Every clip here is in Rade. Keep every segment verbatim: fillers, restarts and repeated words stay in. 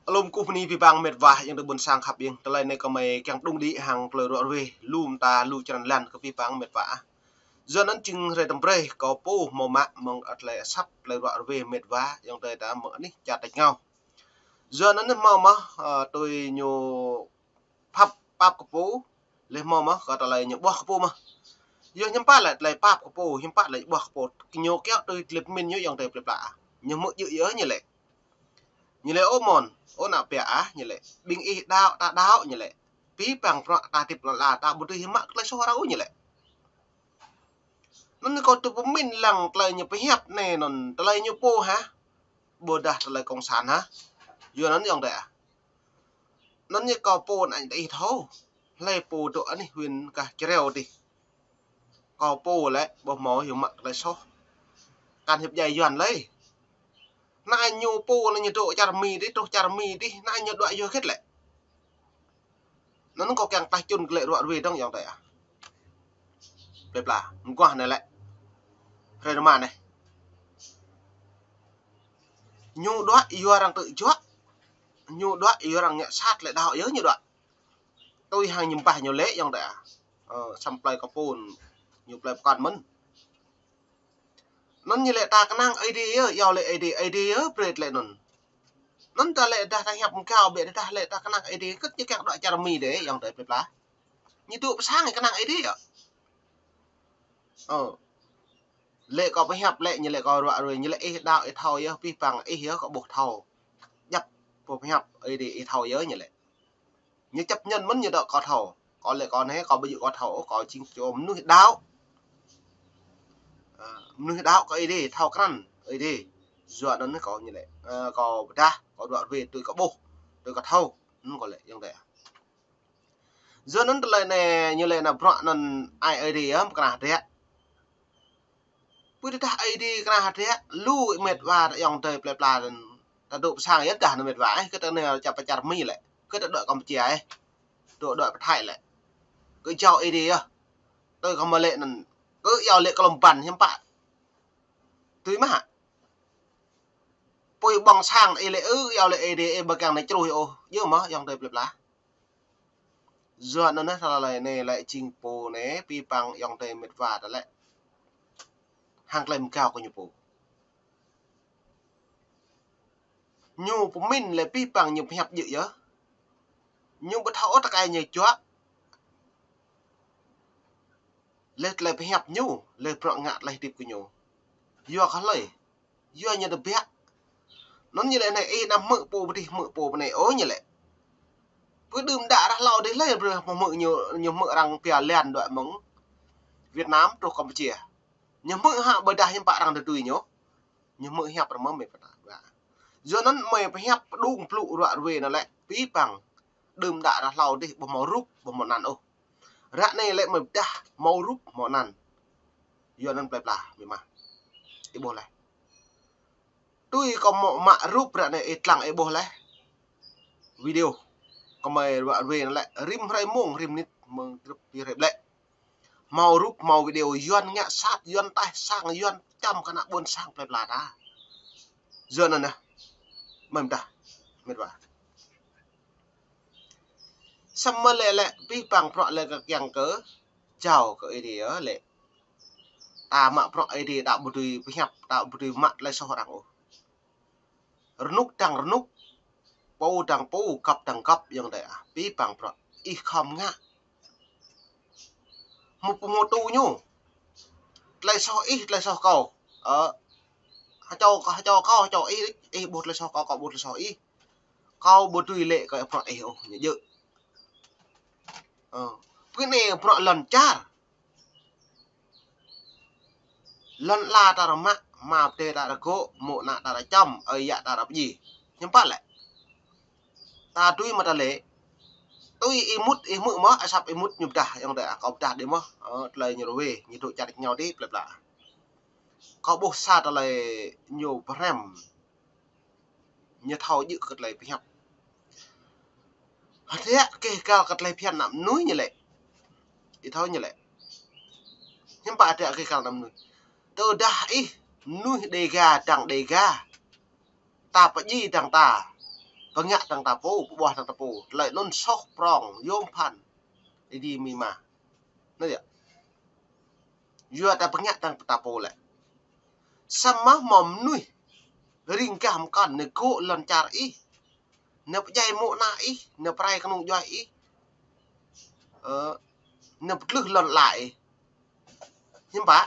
Alum kuh mni bi bang mĕt wa ayŏng adei ƀuôn sang khăp ƀing. Tơlơi anei kơ mei kiăng pơdŭng đĭ hăng tơlơi ruă ruê, lu mta, lu črăn lan kơ bi bang mĕt wa ah. Yua anăn jing hruê tăm brei kâo pô mâo mă mơ̆ng tơlơi asăp tơlơi ruă ruê mĕt wa ayŏng adei ta mơ̆ng anih čar tač êngao. Yua anăn mâo mơh, ơ, tui ñu pap, pap kơ pô, leh mâo mơh kơ tơlơi ñu ƀuah kơ pô mơh. Yua hiăm pă lĕ tơlơi pap kơ pô, hiăm pă lĕ ƀuah kơ pô. Ñu kiăng tui tlĭp mĭn ñu ayŏng adei plei pla. Ñu hmư̆ jư̆ yơh ñu lĕ. Ñu lĕ ơ mon, ơ ană pia ah, ñu lĕ. Ƀing ih đăo, ta đăo, ñu lĕ. Bi bang bruă ta hdĭp lăn ala, ta ƀu dưi hiăm mă tơlơi soh arăng ôh ñu lĕ. Anăn kâo tŭ pơmĭn lăng tơlơi ñu pơhiăp anei anăn, tơlơi ñu pô hă. Ƀôdah tơlơi cộng sản hă. Yua anăn ayŏng adei ah. Anăn ñu kâo pô anăn ih thâo. Hlei pô dôk anih huyện gah Čreo dih. Kâo pô lĕ, ƀuh mâo hiu mă tơlơi soh. Kăn hiăp jai Yuăn lei. Anăn ñu pô anăn ñu dôk čar Mi dih, truh čar Mi dih, anăn ñu đuĕ yua khĭt lĕ. Anăn kâo kiăng tlaih čŭn kơ lĕ ruă ruê dơ̆ng ayŏng adei ah. Plei pla, mguah anei lĕ. Hruê rơma anei. Ñu đuĕ yua arăng tŭ juă. Ñu đuĕ yua arăng ngă sat lĕ đăo yơh ñu đuĕ. Tui hăng ñu mbah ñu lĕ ayŏng adei ah. Ơ, săm plei kơ pô, ñu plei pơkŏn mơ̆n. Anăn ñu lĕ ta knang Aê Diê yơh, yua lĕ Aê Diê, Aê Diê yơh brei lĕ anăn. Anăn ta lĕ dah ta hiăp mgao ƀiă dah lĕ ta knang Aê Diê, kơ ñu kiăng đuĕ čar Mi dih ayŏng adei plei pla. Ñu dôk pơ sang knang Aê Diê yơh. Ơ. Lĕ kâo pơhiăp lĕ, ñu lĕ kâo ruă ruê, ñu lĕ ih đăo ih thâo yơh, bi bang ih yơh kâo ƀuh thâo. Djăp pô pơhiăp Aê Diê ih thâo yơh ñu lĕ. Ñu chấp nhận mơ̆n ñu dôk kâo thâo. Kâo lĕ kâo anei, kâo ƀu djŏ kâo thâo, kâo jing čô mnuih đăo. Ơ, mnuih đăo kơ Aê Diê, thâo krăn Aê Diê. Yua anăn kâo ñu lĕ, ơ, kâo pơdah, kâo ruă ruê tui kâo ƀuh, tui kâo thâo. Anăn kâo lĕ ayŏng adei ah. Yua anăn tơlơi anei ñu lĕ anăn bruă anăn ai Aê Diê ah, mkra hdră. Pui tơdah Aê Diê kra hdră, lu mĕt wa ayŏng adei plei pla anăn. Ta dôk pơ sang yơh dah anăn mĕt wa, ơ, kơ ta anei čar pơ čar Mi lĕ. Kơ ta dôk Campuchia, ơ. Dôk dôk pơ Thái lĕ. Kơ jao Aê Diê yơh. Tui kơ mă lĕ anăn. Kơ yua lĕ klŏm băn hiăm pă. Tui mă. Pui ƀơ̆ng sang ih lĕ ư, yua lĕ Aê Diê, ơ, ƀu kiăng anei čruih ôh. Yơh mơh ayŏng adei plei pla. Yua anăn anei, tơlơi anei lĕ jing pô anei, bi bang ayŏng adei mĕt wa ta lĕ. Hăng klei mgao kơ ñu pô. Ñu pơmĭn lĕ bi bang ñu pơhiăp jư̆ yơh. Ñu ƀu thâo ôh tơkai ñu juă. Leh tơlơi pơhiăp ñu, leh bruă ngă tơlơi hdĭp kơ ñu. Yua kơ hlei. Yua ñu tơbiă. Anăn ñu lĕ anei ih anăm hmư̆ pô bơdih hmư̆ pô bơnei ôh ñu lĕ. Pơ đưm đă ară hlâo dih leh brei hmư̆ ñu, ñu hmư̆ arăng pia Lan dôk mơ̆ng Việt Nam truh Campuchia. Ñu hmư̆ hă ƀôdah hiăm pă arăng tui ñu. Ñu hmư̆ hiăp arăng mơh mĕt wa. Yua anăn mei pơhiăp pơdŭng blŭ ruă ruê anăn lĕ bi bang. Đưm đă ară hlâo dih ƀu mâo rup, ƀu mâo anăn ôh. Ară anei lĕ mei pơdah mâo rup, mâo anăn. Yua anăn plei pla, mĭ ma. Ih ƀuh leh. Tui kâo mâo mă rup ară anei ih dlăng ih ƀuh leh. Video. Kơ mei ruă ruê anăn lĕ rĭm hrei mông, rĭm mnĭt mơ̆ng grăp bi hrei ƀlĕ. Mâo rup, mâo video Yuăn ngă sat, Yuăn taih sang, Yuăn čăm kơ ană ƀuôn sang plei pla ta. Yua anăn ah. Mei mdah. Mĕt wa. Săm mơh lĕ lĕ bi bang bruă lĕ kơ kiăng kơ jao kơ Aê Diê lĕ. Ta mă bruă Aê Diê ta ƀu dưi pơhiăp, ta ƀu dưi mă tơlơi soh arăng ôh. Rnuk dăng rnuk, pô dăng pô, găp dăng găp, ayŏng adei ah. Bi bang bruă ih khŏm ngă. Mâo pô mâo tŭ ñu. Tơlơi soh ih, tơlơi soh kâo. Ơ, hčâo, hčâo kâo, hčâo ih, ih ƀuh tơlơi soh kâo, kâo ƀuh tơlơi soh ih. Kâo ƀu dưi lĕ kơ bruă ih ôh, ñu djơ̆. Ơ, pơ anei bruă lăn čar. Lăn ala ta arăng mă, ama adei ta arăng gŏ, mô̆ ană ta arăng čăm, ơi yă ta arăng pơdjai. Hiăm pă lĕ. Ta dưi mă ta lĕ. Tui ih mŭt, ih hmư̆ mơh, asăp ih mŭt ñu pơdah, ayŏng adei ah, kâo pơdah dih mơh, ơ, tơlơi ñu ruê, ñu dôk čar êngao dih, plei pla. Kâo ƀuh sa tơlơi ñu pơhrăm. Ñu thâo djơ̆ kơ tơlơi pơhiăp. Hdră kơ găl kơ tơlơi phiăn ană mnuih ñu lĕ. Ih thâo ñu lĕ. Hiăm pă hdră kơ găl ană mnuih. Tơdah ih mnuih Đêga dăng Đêga. Ta pơdjai dăng ta. Pơngă dơ̆ng ta pô, pơƀuah dơ̆ng ta pô. Tơlơi anŭn soh prŏng, yôm phăn. Ih dĭ amĭ ama. Anei yơh. Yua ta pơngă dơ̆ng ta pô lĕ. Samơ̆ mâo mnuih. Ring gah mkăn, nao gŏ lăn čar ih. Nao pơdjai mô̆ ană ih, nao pơrai knŭng djuai ih. Ơ, nao pơtlưh lăn ala ih. Hiư̆m pă.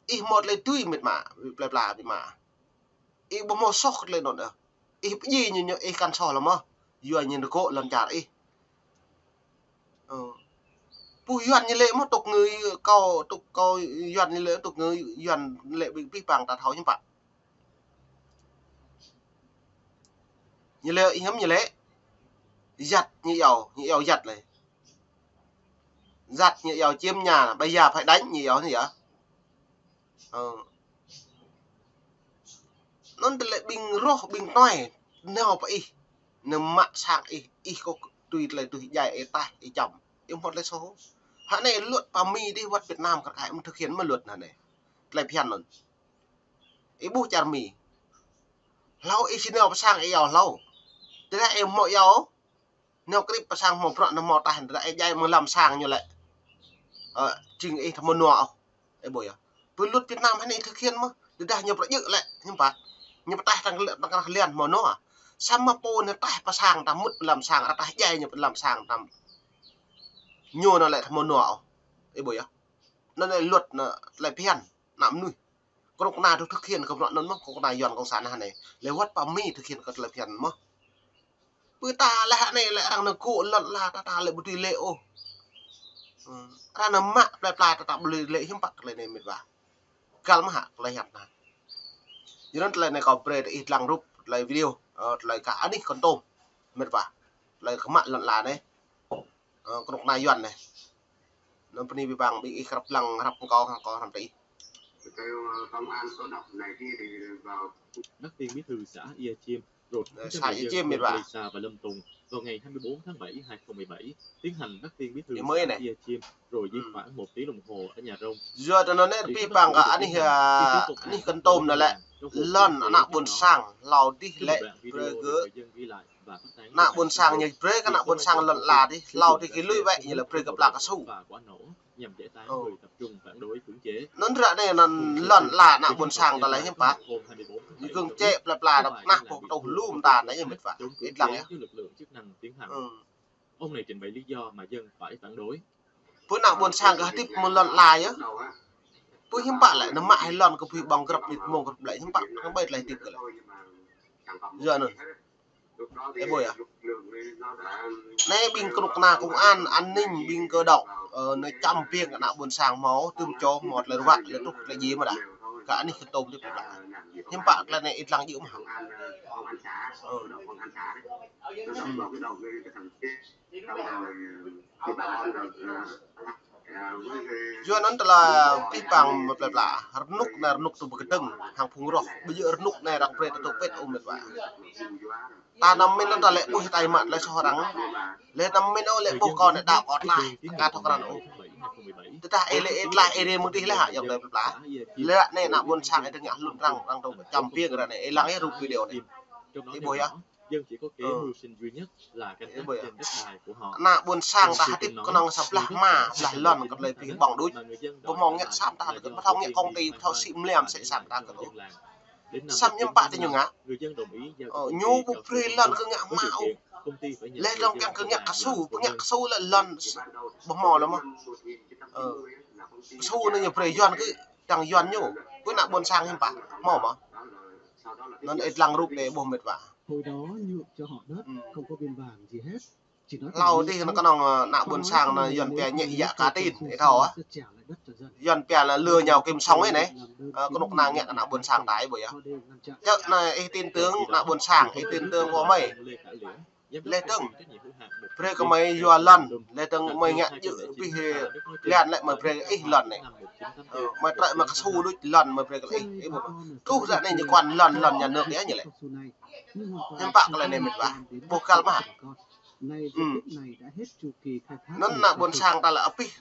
Ih mâo tơlơi tui mĭt mă, plei pla mĭt mă. Ih ƀu mâo soh tơlơi anŭn ôh. Ih pơdjai ñu, ñu ih kăn soh lăm mơh. Yua ñu nao gŏ lăn čar ih. Ơ. Pô Yuăn ñu lĕ mơh tŭk ngư kâo, tŭk kâo Yuăn ñu lĕ tŭk ngư Yuăn lĕ bi, bi păng ta thâo hiư̆m pă. Ñu lĕ ih hiư̆m ñu lĕ. Yăt ñu iâu, ñu iâu yăt lĕ. Yăt ñu iâu chiếm nhà, bây giờ phải đánh ñu iâu anei yơh. Ơ. Anŭn tơlơi ƀing roh, ƀing tnoi, nao pơ ih, nao mă sang ih, ih kơ tui tơlơi tui djai ih taih, ih čăm. Ih mâo tơlơi soh. Hă anei luật pă Mi dih wăt Việt Nam kar kaĭ mơ̆ thực hiện mơ̆ luật anei. Tơlơi phiăn anŭn. Ih ƀuh čar Mi. Hlâo ih si nao pơ sang ih iâu hlâo. Tơdah ih mâo iâu, nao krip pơ sang mâo bruă nao mâo taih, tơdah ih djai mơ̆ng lăm sang ñu lĕ. Ơ, jing ih thâo mâo nua ôh. Ih ƀuh yơh. Pơ luật Việt Nam hă anei thực hiện mơh. Tơdah ñu pơjơ̆ lĕ, hiư̆m pă. Ñu pơtaih tăng tăng krah liăn mâo nua. Samơ̆ pô nao taih pơ sang ta mŭt lăm sang, arăng taih djai ñu pơ lăm sang ta. Ñu nao lĕ thâo mâo nua ôh. Ih ƀuh yơh. Anăn lĕ luật anăn tơlơi phiăn, ană mnuih. Knŭk kna dôk thực hiện kơ bruă anăn mơh, knŭk kna Yuăn cộng sản hă anei. Lĕ wăt pă Mi thực hiện kơ tơlơi phiăn mơh. Pơ ta lĕ hă anei lĕ arăng nao gŏ lăn ala ta, ta lĕ ƀu dưi lĕ ôh. Hmm. Arăng nao mă plei pla ta, ta ƀu dưi lĕ hiư̆m pă tơlơi anei mĭt wa. Găl mơh hă tơlơi hiăp anăn. Yua anăn tơlơi anei kâo brei ih dlăng rup, tơlơi video, ơ, tơlơi kơ anih Kon Tum. Mĭt wa. Tơlơi kơ mă lăn ala anei. Ơ, knŭk kna Yuăn anei. Anăn pơ anei bi păng bi ih krăp lăng hrăp kâo, kâo hrăm tơ ih. Kêu, ờ, công an số độc này kia thì vào Bắc Tiên Bí Thư xã Ia Chiêm, rồi Ơ, xã Ia Chiêm mĭt wa. Lisa và Lâm Tùng vào ngày hai mươi bốn tháng bảy hai không mười bảy, tiến hành bắt Tiên Bí Thư xã Ia Chiêm, rồi di khoảng một tiếng đồng hồ ở nhà Rông. Yua anăn anei bi păng kơ anih, ơ, anih Kon Tum anăn lĕ. Lăn ană ƀuôn sang, hlâo dih lĕ, brei kơ ană ƀuôn sang ñu brei kơ ană ƀuôn sang lăn ala dih, hlâo dih kơ lui wĕ ñu lĕ brei kơ pla ksu. Ơ. Anăn ară anei anăn lăn ala ană ƀuôn sang ta lĕ hiư̆m pă. Ñu gơ̆ng čĕ pla pla dăp nah pô ktuh lŭm ta anei mĭt wa. Ih dlăng yơh. Ông này trình bày lý do mà dân phải phản đối. Pô ană ƀuôn sang kơ hdĭp mơ̆ng lăn ala yơh. Pô hiư̆m pă lĕ, nao mă hĕ lăn kơ pô ƀơ̆ng grăp mĭt mông grăp lĕ hiư̆m pă, kơ ƀai tơlơi hdĭp kơ lĕ. Yua anăn. Ih ƀuh yơh. Anei ƀing knŭk kna công an, an ninh, ƀing cơ động, ơ, nao čăm biêng kơ ană ƀuôn sang mâo, tŭm čô mâo tơlơi ruă, lĕ truh tơlơi djiê mơh đa. Kơ anih Kon Tum dih pla. Hiư̆m pă tơlơi anei ih dlăng djŏ mơh. Ơ. Hmm. Yua anăn tơlơi bi păng mă plei pla. Rnuk anei rnuk tŭ bi kdơ̆ng hăng phung roh. Ƀu djơ̆ rnuk anei arăng brei ta tŭ pĭt ôh mĭt wa. Ta năm mĭn anăn ta lĕ ƀuh tai mă tơlơi soh arăng. Lĕ năm mĭn ôh lĕ ƀuh kâo anei đăo kâo tlaih. Ka thâo krăn ôh. Tơdah ih lĕ ih tlaih ih rei mơ̆ng dih leh hă ayŏng adei plei pla. Leh anei ană ƀuôn sang ih dơ̆ng ngă hlŭn arăng, arăng tŭ čăm biêng ară anei. Ih lăng yơh rup video anei. Ih ƀuh yơh. Dân chỉ có kế mưu sinh duy nhất là canh tác trên đất đai của họ. Ană ƀuôn sang ta hdĭp knŏng sa blah hma, blah lăn kơ tơlơi bi ƀơ̆ng đuč. Ƀu mâo ngă sat ta kơ, ƀu thâo ngă công ty, ƀu thâo sĭ mliăm sĭ sat ta kơ ôh. Săm hiư̆m pă ti ñu ngă. Ơ, ñu ƀu brei lăn kơ ngă hma ôh. Leh dơ̆ng kiăng kơ ngă ksu, pơngă ksu lĕ lăn ƀu mâo lĕ mơh. Ơ, ksu anei ñu brei Yuăn kơ, dăng Yuăn ñu. Pô ană ƀuôn sang hiư̆m pă, mâo mơh. Anăn ih dlăng rup anei ƀuh mĭt wa. Hồi đó nhượng cho họ đất, không có biên bản gì hết. Hlâo dih anăn knŏng, ơ, ană ƀuôn sang anăn Yuăn pia nhẹ dạ cả tin, ih thâo ah. Yuăn pia là lừa nhào kim song ih anei. Ơ, knŭk kna ngă ană ƀuôn sang ta ih ƀuh yơh. Čơ anei ih tin tưởng ană ƀuôn sang, ih tin tưởng kơ mơi. Leh dơ̆ng brei kơ mơi yua lăn, leh dơ̆ng mơi ngă djŏ bi lăn lĕ mơi brei ih lăn anei. Ơ, mơi trĕ mă ksu đuč lăn mơi brei kơ ih, ih ƀuh. Truh ară anei ñu quan lăn, lăn nhà nước yơh ñu lĕ. Hiư̆m pă tơlơi anei mĭt wa. Ƀuh găl mơh. Anăn ană ƀuôn sang ta lĕ apih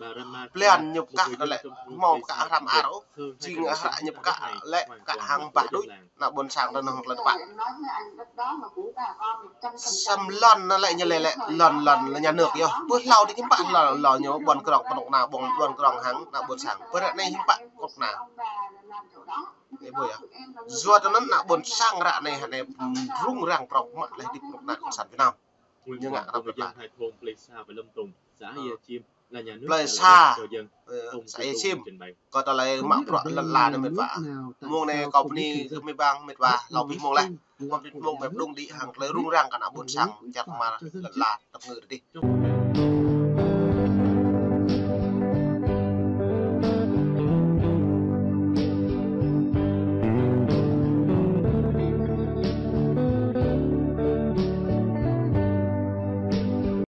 plian ñu pkă ta lĕ mâo pkă hrăm ar ôh, jing hră ñu pkă lĕ pkă hăng bah đuč. Ană ƀuôn sang ta nŏng tlei tpă. Săm lăn anăn lĕ ñu lĕ lĕ lăn lăn lĕ nhà nước yơh. Pơ hlâo dih ñu pă hlâo hlâo ñu ƀuôn krŏng knŭk kna ƀuôn ƀuôn krŏng hăng ană ƀuôn sang. Pơ ră anei ñu pă knŭk kna. Ê, ƀuh yơh. Yua anăn ană ƀuôn sang ră anei hă anei rŭng răng prŏng mă leh hdĭp knŭk kna cộng sản Việt Nam. Ñu ngă knŭk kna. Plei Sa, ơ, xã Ea Sim. Kâo ta lei mă bruă lăn ala anei mĭt wa. Mông anei kâo bơni kơ mĭt wa, hlâo bi mông leh. Mâo bi mông mĕ mđung đĭ hăng klei rŭng răng kơ ană ƀuôn sang, čar kmar lăn ala tăp ngư dih.